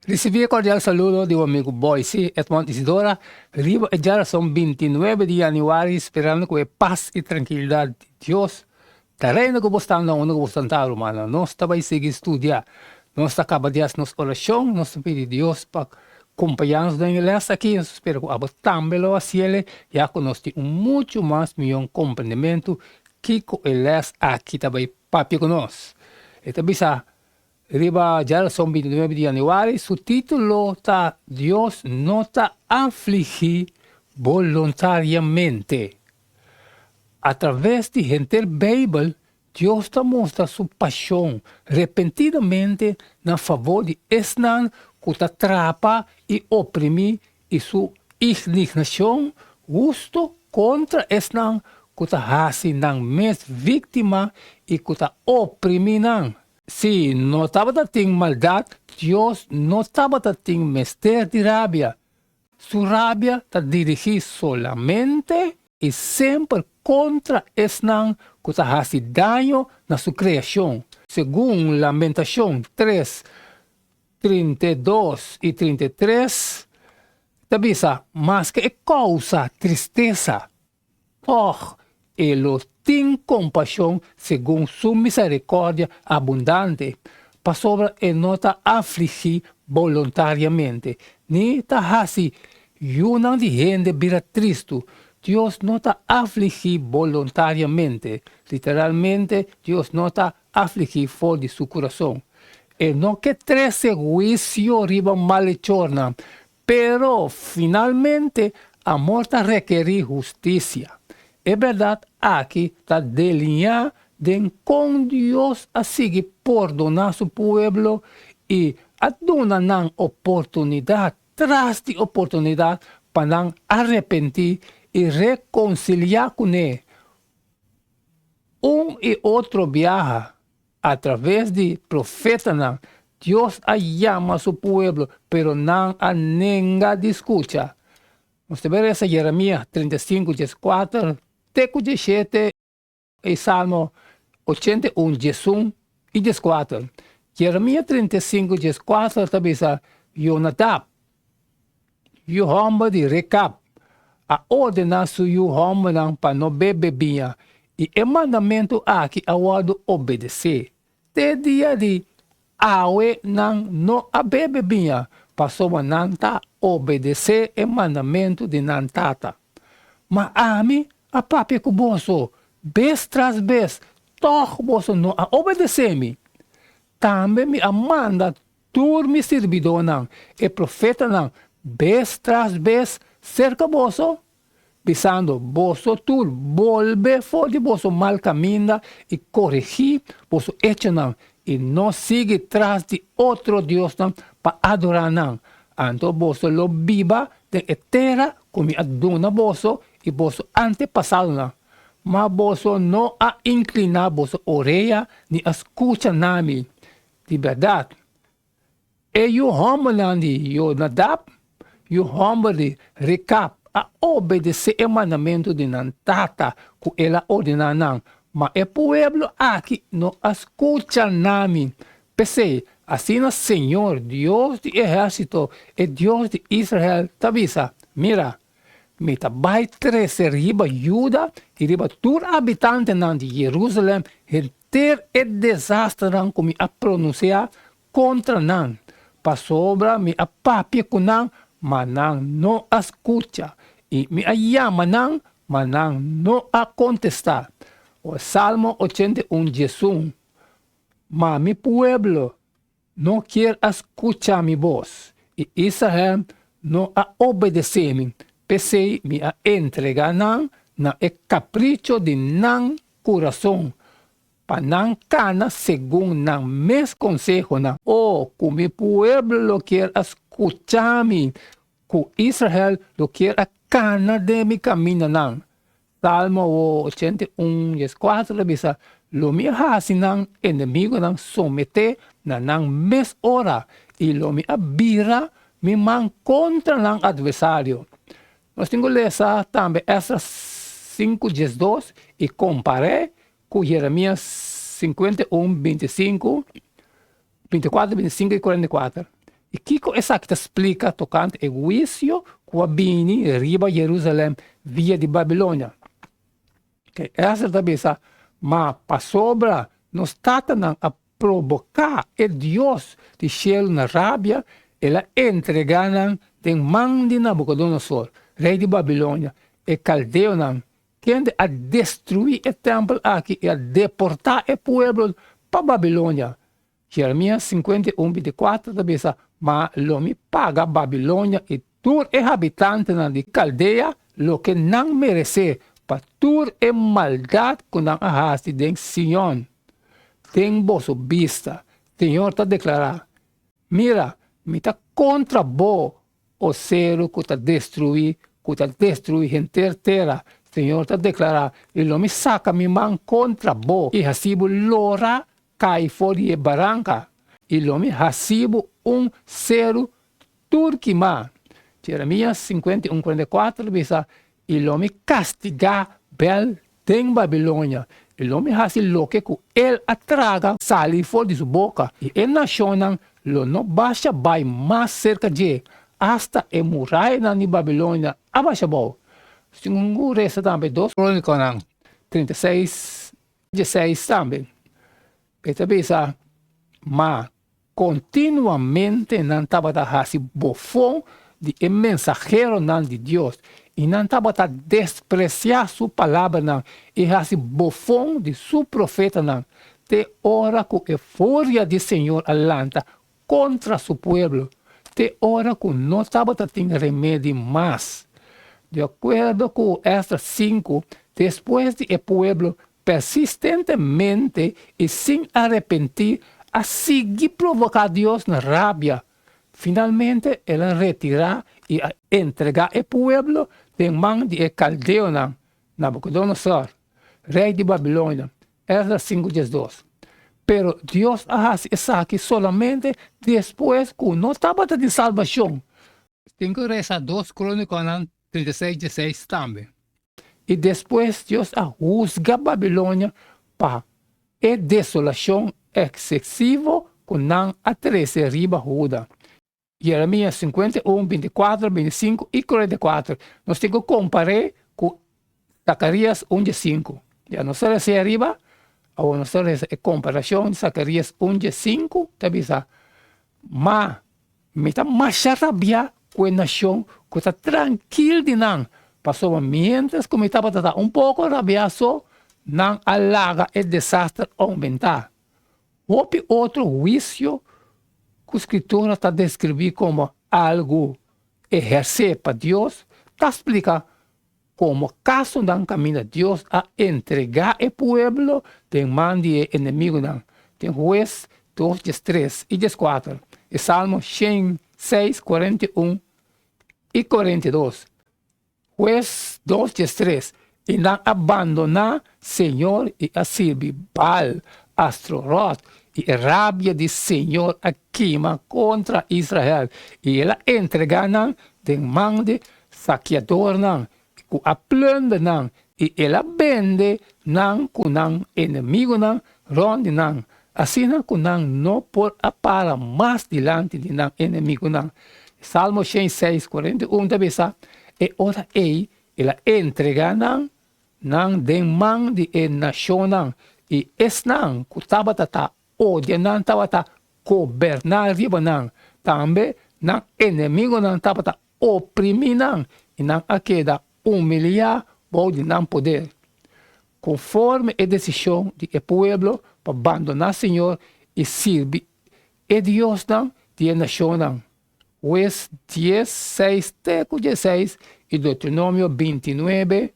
Ricibi e cordial saludo di bo amigo Boyce Edmond Isidora riba e djarason 29 di januari sperando cu e paz y tranquilidad di Dios ta reina cu bo sta na unda cu bo sta ta rumannan. Nos ta bay sigui studia, nos ta caba di haci nos oracion, nos ta pidi Dios pa compaña nos den e les aki, nos ta spera cu abo tambe lo haciele ya cu nos tin un mucho mas miyon comprendimento kico e les aki ta bay papia cu nos. E ta bisa Riba djarason 29 di januari, su título ta Dios no ta afligí boluntariamente. Atraves di henter Beibel, Dios ta mustra su pashon repentidamente na fabor di esnan ku ta trapa i oprimí i su ignignashon hustu kontra esnan ku ta hasi nan mes víktima i ku ta oprimí nan. Si no tabata tin maldat, Dios no tabata tin mester di rabia. Su rabia ta dirigí solamente i semper kontra esnan ku ta hasi daño na su kreashon. Segun Lamentashon 3, 32 i 33 ta bisa, Maske e kousa tristesa, Tòg e lo tin kompashon segun su miserikòrdia abundante, pasobra e no ta afligí boluntariamente, ni ta hasi yunan di hende bira tristu. Dios no ta afligí boluntariamente, literalmente, Dios no ta afligí for di su kurason. E no ke trese huisio riba malechornan, Pero, finalmente, amor ta rekerí hustisia. E bèrdat aki ta deliñá den kon Dios a sigui pordoná su pueblo i a duna nan oportunidat tras di oportunidat pa nan arepentí i rekonsiliá kuné. Un i otro biaha, Atraves di profetanan, Dios a yama su pueblo, pero nan a nenga di skucha. Nos ta bai resa Jeremias 35, 14 te ku 17 i Salmo 81, 11 i 14. Jeremias 35, 14 ta bisa, Jonadab, yu hòmber di Rekab, a ordená su yu hòmbernan pa no bebe biña, i e mandamentu aki a wòrdu obedesé. Te dia di awe nan no a bebe biña, pasobra nan ta obedesé e mandamentu di nan tata. Ma ami a papia ku boso bes tras bes, tòg boso no a obedesé mi. Tambe mi a manda Tur mi sirbidónan, e profetanan, bes tras bes serka boso, bisando, Boso tur bolbe for di boso mal kaminda i koregí boso echonan, i no sigui tras di otro diosnan pa adorá nan. Anto boso lo biba den e tera ku mi a duna boso i boso antepasadonan. Ma boso no a inkliná boso orea ni a skucha na mi. Di bèrdat, e yu hòmbernan di Jonadab, yu hòmber di Rekab, a obedesé e mandamentu di nan tata ku el a ordená nan, ma e pueblo aki no a skucha na mi. P'esei, asina señor, Dios di ehérsito, e Dios di Israel, ta bisa, Mira, mi ta bai trese riba Juda i riba tur abitantenan di Jerusalèm Ter e desasternan ku mi a pronunsiá kontra nan, pasobra mi a papia ku nan, ma nan no a skucha, i mi a yama nan, ma nan no a kontestá. O Salmo 81, 11 Ma mi pueblo no kier a skucha mi bos, i Israel no a obedesé mi, p'esei mi a entregá nan na e kapricho di nan kurason, pa nan kana segun nan mes konsehonan. O ku mi pueblo lo kier a skucha mi, ku Israel lo kier a kana den mi kamindanan! Salmo 81, 14 ta bisa, Lo mi a hasi nan enemigunan someté na nan mes ora, i lo mi a bira mi man kontra nan atversario. Nos tin ku lesa tambe Esdras 5, 12 i kompar'é ku Jeremias 51, 25, 24, 25 i 44. I kiko esaki ta splika tokante e huisio ku a bini riba Jerusalèm via di Babilonia? Ke Esdras ta bisa, Ma pasobra nos tatanan a proboká e Dios di shelu na rabia, el a entregá nan den man di Nabukodonosor, rei di Babilonia, e kaldeonan, kende a destruí e tèmpel aki i a deportá e pueblo pa Babilonia. Jeremias 51, 24 ta bisa, Ma lo mi paga Babilonia i tur e habitantenan di Kaldea loke nan meresé pa tur e maldat ku nan a hasi den Sion. Den boso bista, Señor ta deklará, Mira, mi ta kontra bo, o seru ku ta destruí, ku ta destruí henter tera, Señor ta deklará, i lo mi saka mi man kontra bo i hasi bo lora kai for di e baranka, i lo mi hasi bo un seru tur kimá. Jeremias 51, 44 ta bisa, I lo mi kastigá Bel den Babilonia, i lo mi hasi loke ku el a traga sali for di su boka, i e nashonnan lo no basha bai mas serka dje, asta e murayanan di Babilonia a basha bou. Segun resa tambe Dos Krónikanan 36, 16 tambe, e ta bisa, Ma Kontinuamente nan tabata hasi bofon di e mensaheronan di Dios, i nan tabata despresiá su palabranan i hasi bofon di su profetanan, te ora ku e furia di señor a lanta kontra su pueblo, te ora ku no tabata tin remedi mas. Di akuerdo ku Esdras 5, despues di e pueblo Persistentemente i sin arepentí a sigui provoká Dios na rabia. Finalmente el a retirá i a entregá e pueblo den man di e kaldeonan, Nabukodonosor, rei di Babilonia, Esdras 5, 12. Pero Dios a hasi esaki solamente despues ku no tabata tin salbashon. Tin ku resa 2 Krónikonan 36, 16 tambe. I despues Dios a husga Babilonia pa e desolashon eksesivo ku nan a trese riba Huda. Jeremias 51, 24, 25 i 44. Nos tin ku kompar'é ku Zakarias 1 5. Ya nos a lesa ariba, awor nos ta lesa e komparashon di Zakarias 1 5 ta bisa, Ma Mi ta masha rabiá ku e nashon ku ta trankil di nan, pasobra miéntras ku mi tabata ta un poko rabiá so, nan a laga e desaster oumentá. Hopi otro huisio ku Skritura ta deskribí komo algu ehersé pa Dios ta splika komo kasonan kaminda Dios a entregá e pueblo den man di e enemigunan, den Hues 2 diestres i dieskuater, i Salmo 106, 41 i 42. Hues 2 diestres, I nan a bandoná señor i a sirbi Baal, Astrorot, i e rabia di señor a kima kontra Israel, i el a entregá nan den man di Sakeadornan ku a plunder nan, i el a bende nan ku nan enemigunan rònt di nan, asina ku nan no por a para mas dilanti di nan enemigunan. Salmo 106, 41 ta bisa, E ora ei el a entregá nan nan den man di e nashonnan, i esnan ku tabata ta odia nan tabata goberná riba nan, tambe nan enemigunan tabata oprimí nan i nan a keda humiliá bou di nan poder. Konforme e desishon di e pueblo pa bandoná Señor i sirbi e diosnan di e nashonnan, Hues 10, 6 te ku 16 i Deuteronomio 29,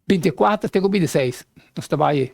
24 te ku 26, nos ta bai ei.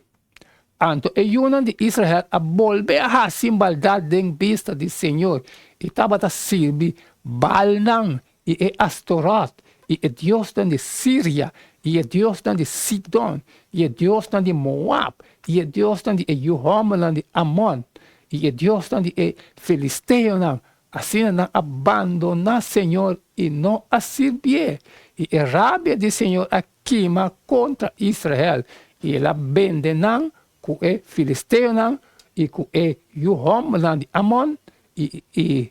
Anto e yunan di Israel a bolbe a hasi maldat den bista di señor i tabata sirbi Baalnan i e Astorot i e diosnan di Siria i e diosnan di Sidon i e diosnan di Moab i e diosnan di e yu hòmbernan di Amon i e diosnan di e filisteonan. Asina nan a bandoná señor i no a sirbié, i e rabia di señor a kima kontra Israel, i el a bende nan ku e filisteonan i ku e yu hòmbernan di Amon i i.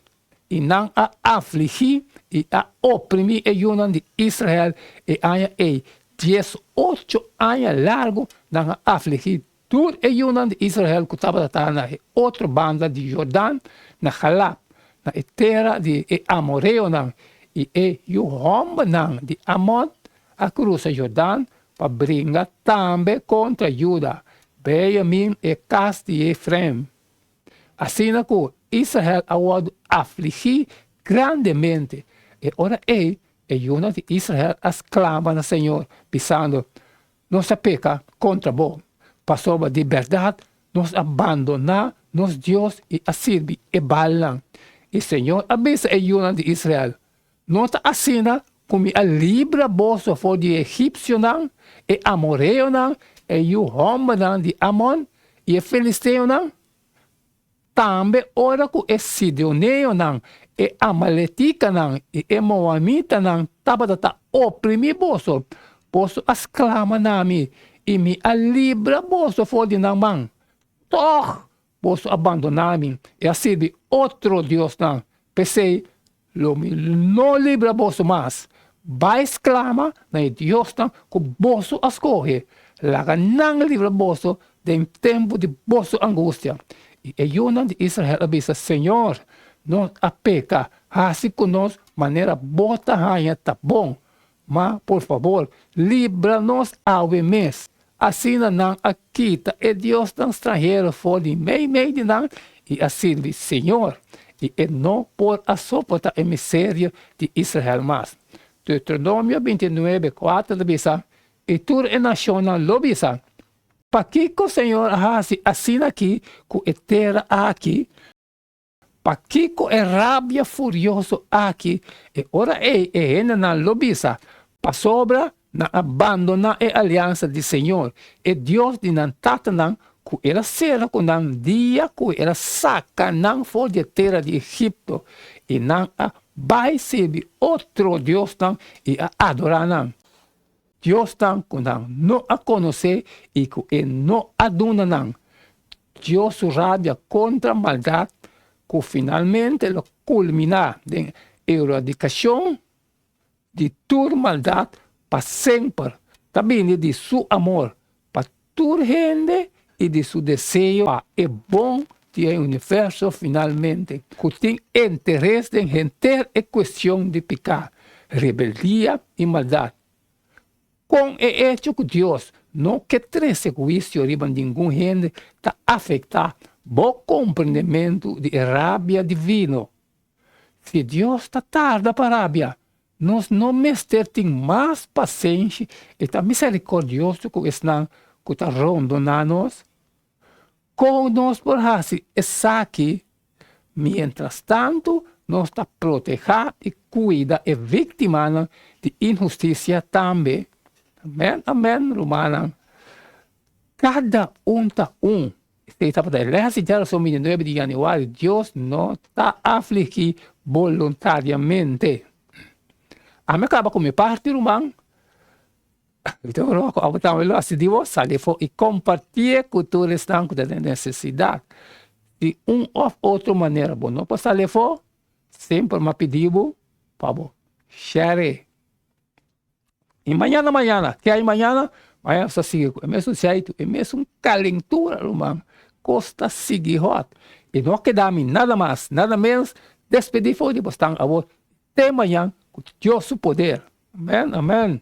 I nan a afligí i a oprimí e yunan di Israel e aña ei, 18 aña largu nan a afligí tur e yunan di Israel ku tabata ta na e otro banda di Jordan, na Galad, na e tera di e amoreonan, i e yu hòmbernan di Amon a krusa Jordan pa bringa tambe kontra Juda, Benjamin i e kas di Efraim. Asina ku Israel a wòrdu afligí grandemente, e ora ei e yunan di Israel a sklama na señor, bisando, Nos a peka kontra bo, pasobra di bèrdat nos a bandoná nos Dios i a sirbi e Baalnan. I señor a bisa e yunan di Israel, No ta asina ku mi a libra boso for di e egipsionan, e amoreonan, e yu hòmbernan di Amon i e filisteonan? Tambe ora ku e sidoneonan, e amaletikanan i e moabitanan tabata ta oprimí boso, boso a sklama na mi i mi a libra boso for di nan man. Tòg boso a bandoná mi i a sirbi otro diosnan. P'esei lo mi no libra boso mas. Bai sklama na e diosnan ku boso a skohe. Laga nan libra boso den tempu di boso angustia. I e yunan di Israel a bisa, Señor, nos a peka, hasi ku nos manera bo ta haña ta bon. Ma, por fabor, libra nos awe mes. Asina nan a kita e diosnan stranhero for di meimei di nan i a sirbi señor, i e no por a soportá e miseria di Israel mas. Deuteronomio 29, 4 ta bisa, I tur e nashonnan lo bisa, Pakiko señor a hasi asina aki ku e tera aki? Pakiko e rabia furioso aki? E ora ei e hendenan lo bisa, Pasobra nan a bandoná e aliansa di señor, e Dios di nan tatanan, ku el a sera ku nan dia ku el a saka nan for di e tera di Egipto, i nan a bai sirbi otro diosnan i a adorá nan, diosnan ku nan no a konosé i ku e no a duna nan. Dios su rabia kontra maldat ku finalmente lo kulminá den eradikashon di tur maldat pa semper, ta bini di su amor pa tur hende i di su deseo pa e bon di e universo finalmente, ku tin interes den henter e kuestion di piká, rebeldia i maldat. Kon e echo ku Dios no ke trese huisio riba ningun hende ta afektá bo komprendementu di e rabia divino? Si Dios ta tarda pa rabia, nos no mester tin mas pasenshi i ta miserikordioso ku esnan ku ta rondoná nos? Kon nos por hasi esaki? Mientrastantu nos ta protehá i kuida e víktimanan di inhustisia tambe. Amèn, amèn, rumannan. Kada un ta un. Esei tabata e lès di djarason 29 di yanüari, Dios no ta afligí boluntariamente. Ami a kaba ku mi parti, ruman. Mi ta roga ku abo tambe lo hasi di bo, sali afó i kompartié ku tur esnan ku ta den nesesidat. Di un òf otro manera bo no por sali afó, semper mi a pidi bo pa bo share. I mañana mañana, ke ai mañana? Mañana nos ta sigui ku e mesun shaitu, e mesun kalentura ruman. Kos ta sigui hòt. I no a keda mi nada mas, nada ménos, despedí for di bosnan awor te mañan ku Dios su poder. Amen, amen.